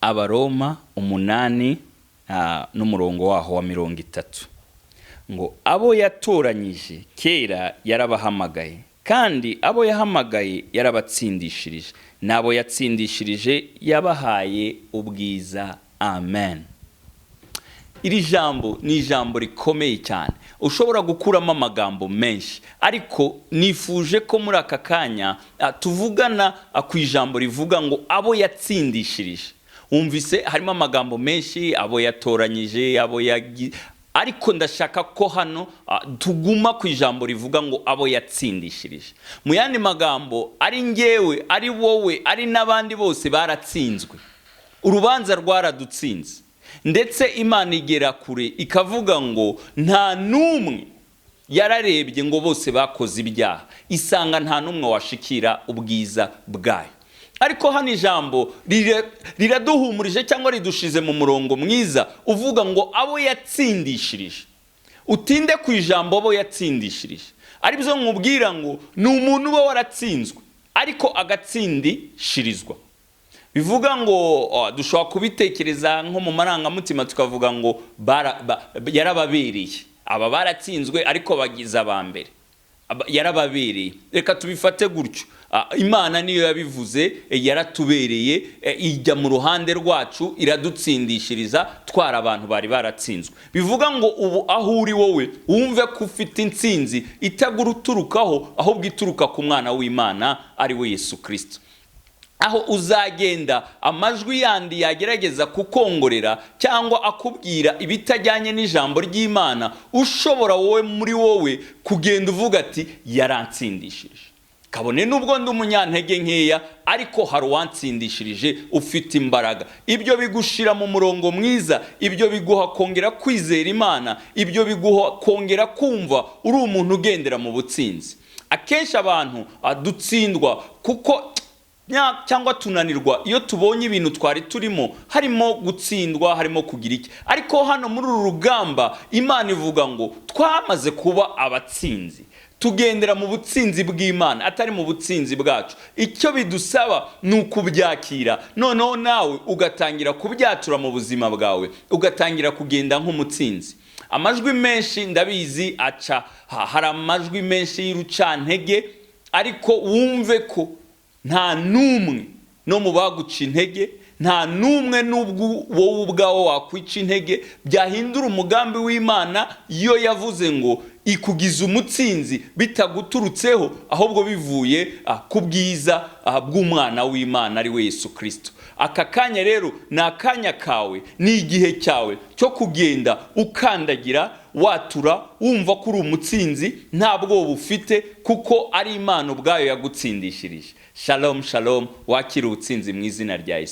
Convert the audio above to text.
Abaroma 8 n'umurongo waho wa 30 ngo: "Abo yatoranyije kera yarabahamagaye, kandi abo yahamagaye yarabatsindishirije, n'abo yatsindishirije yabahaye ubwiza." Amen. Iri jambo ni ijambo rikomeye cyane, ushobora gukuramo amagambo menshi, ariko nifuje ko muri aka kanya tuvugana ku ijambo rivuga ngo "abo yatsindishirije". Wumvise harimo amagambo menshi: abo yatoranyije, abo yagi, ariko ndashaka ko hano tuguma ku ijambo rivuga ngo "abo yatsindishirije". Mu yandi magambo, ari ngewe, ari wowe, ari n'abandi bose baratsinzwe, urubanza rwaradutsinze. Ndetse Imana igera kure ikavuga ngo nta n'umwe, yararebye ngo bose bakoze ibyaha, isanga nta n'umwe washikira ubwiza bwayo. Ariko hano ijambo riraduhumurije cyangwa ridushize mu murongo mwiza uvuga ngo "abo yatsindishirije". Utinde ku ijambo "abo yatsindishirije", aribyo nkubwira ngo ni umuntu uba waratsinzwe ariko agatsindishirizwa. Bivuga ngo dushobora kubitekereza nko mu marangamutima, tukavuga ngo yarababereye. Aba baratsinzwe ariko bagize aba mbere. Yarababereye, reka tubifate gutyo. Imana niyo yabivuze, yaratubereye, ijya mu ruhande rwacu, iradutsindishiriza twara abantu bari baratsinzwe. Bivuga ngo ubu aho uri wowe, wumve ko ufite intsinzi itaguturukaho, ahubwo ituruka ku mwana w'Imana, ari we Yesu Kirisito. Aho uzagenda, amajwi yandi yagerageza kukongorera cyangwa akubwira ibitajyanye n'ijambo ry'Imana, ushobora wowe muri wowe kugenda uvuga ati: "Yarantsindishije, kabone nubwo ndi umunyantege nkeya, ariko hari uwantsindishirije ufite imbaraga." Ibyo bigushira mu murongo mwiza, ibyo biguha kongera kwizera Imana, ibyo biguha kongera kumva uri umuntu ugendera mu butsinzi. Akenshi abantu dutsindwa kuko cyangwa tunanirwa iyo tubonye ibintu twari turimo, harimo gutsindwa, harimo kugira iki. Ariko hano muri uru rugamba Imana ivuga ngo twamaze kuba abatsinzi, tugendera mu butsinzi bw'Imana, atari mu butsinzi bwacu. Icyo bidusaba ni ukubyakira, noneho nawe ugatangira kubyatura mu buzima bwawe, ugatangira kugenda nk'umutsinzi. Amajwi menshi ndabizi aca, hari amajwi menshi y'urucantege, ariko wumve ko nta n'umwe no mu baguca intege, nta n'umwe n'ubwo wowe ubwawe wakwica intege, byahindura umugambi w'Imana iyo yavuze ngo ikugize umutsinzi, bitaguturutseho, ahubwo bivuye ku bwiza bw'umwana w'Imana, ari we Yesu Kirisito. Aka kanya rero ni akanya kawe, ni igihe cyawe cyo kugenda ukandagira, watura, wumva ko uri umutsinzi, nta bwoba ufite, kuko ari Imana ubwayo yagutsindishirije. Shalom, shalom. Wakira ubutsinzi mu izina rya Yesu.